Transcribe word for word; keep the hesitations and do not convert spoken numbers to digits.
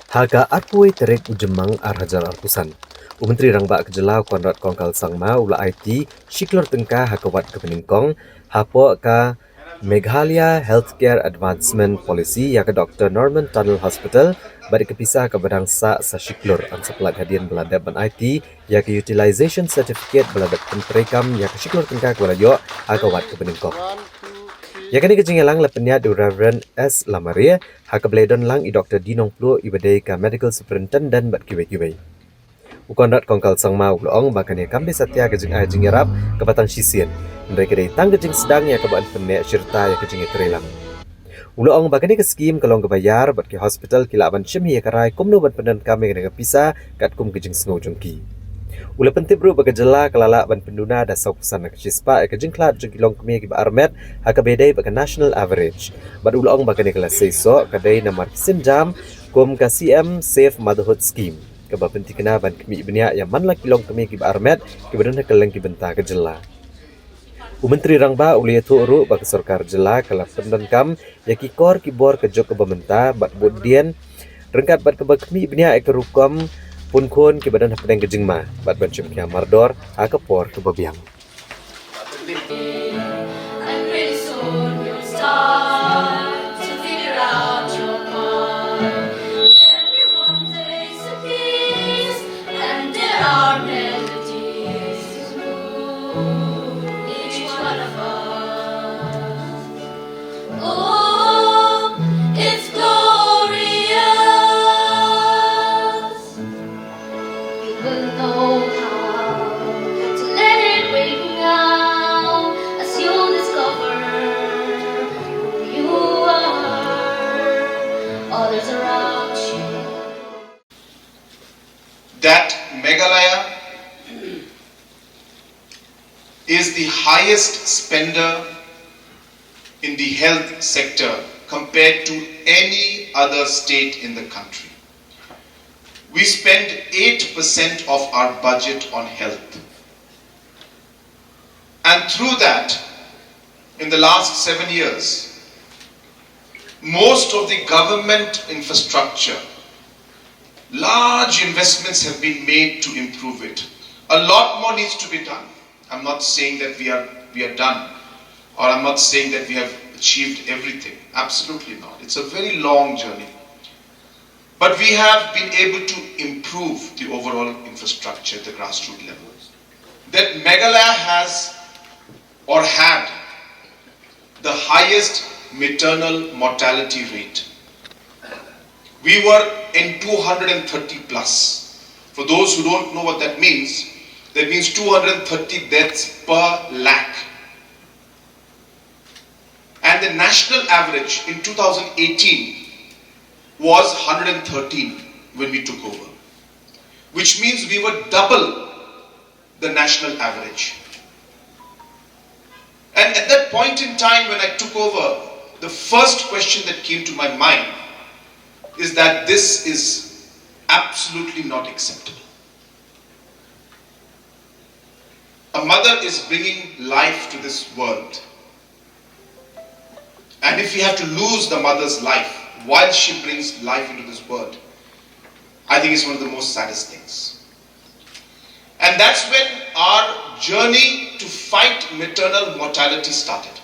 Ha ka arphew tarik u Jymmang ar hajar arphew san, u Myntri Rangbah ka jylla u Conrad Kongkal Sangma u la aiti shi klur tyngka ha ka wat kaba nyngkong hapoh ka Meghalaya Healthcare Advancement Policy ïa ka Doctor Norman Tunnel Hospital, bad ïa ka pisa kaba dang sah sa shi klur, yn sa palat hadien ba la dep ban aiti ïa ka Utilization Certificate ba la dep pyntreikam ïa ka shi klur tyngka kaba la ïoh ha ka wat kaba nyngkong. Ïa kane ka jingïalang la pynïaid da u Reverend S Lamare ha kaba la ïadon lang i Doctor D Nongpluh iba dei ka Medical Superintendent bad kiwei kiwei. U Conrad Kongkal Sangma u la ong ba kane kam dei satia ka jingai jingïarap kaba tang shisien, hynrei ka dei tang ka jingsdang ïa kaba yn pynneh shirta ïa ka jingïatreilang. U la ong ba kane ka skhim ka long kaba ïar bad ki hospital ki lah ban shim hi ïa ka rai kumno ban pyndonkam ïa kane ka pisa katkum ka jingsngew jong ki. U la pyntip ruh ba ka jylla ka la lah ban pynduna da sawphew san na ka shispah ïa ka jingkhlad jong ki longkmie kiba armet ha kaba ïadei bad ka national average. Bad u la ong ba kane ka la seisoh ka dei namar ki sienjam kum ka C M Safe Motherhood Scheme, kaba pynthikna ban khmih bniah ïa man la ki longkmie kiba armet kiba don ha kylleng ki bynta ka jylla. U Myntri Rangbah u la ïathuh ruh ba ka sorkar jylla ka la pyndonkam ïa ki kor ki bor ka juk kaba mynta bad bud dien, ryngkat bad kaba khmih bniah ïa ka rukom punkhun kiba don hapdeng ka jingma bad ban shim khia mardor ha ka por kaba biang. And pretty soon you'll start to figure out your part. Everyone plays a piece, and there are melodies to move each one of us. Oh, it's glorious. We will know how to let it ring out as you'll discover who you are. Others around you. That Meghalaya is the highest spender in the health sector compared to any other state in the country. We spend eight percent of our budget on health. And through that, in the last seven years, most of the government infrastructure, large investments have been made to improve it. A lot more needs to be done. I'm not saying that we are, we are done, or I'm not saying that we have achieved everything. Absolutely not. It's a very long journey. But we have been able to improve the overall infrastructure at the grassroots level. That Meghalaya has or had the highest maternal mortality rate. We were in two hundred thirty plus. For those who don't know what that means, that means two hundred thirty deaths per lakh. And the national average in two thousand eighteen was one hundred thirteen when we took over, which means we were double the national average. And at that point in time when I took over, the first question that came to my mind is that this is absolutely not acceptable. A mother is bringing life to this world. And if we have to lose the mother's life while she brings life into this world, I think it's one of the most saddest things. And that's when our journey to fight maternal mortality started.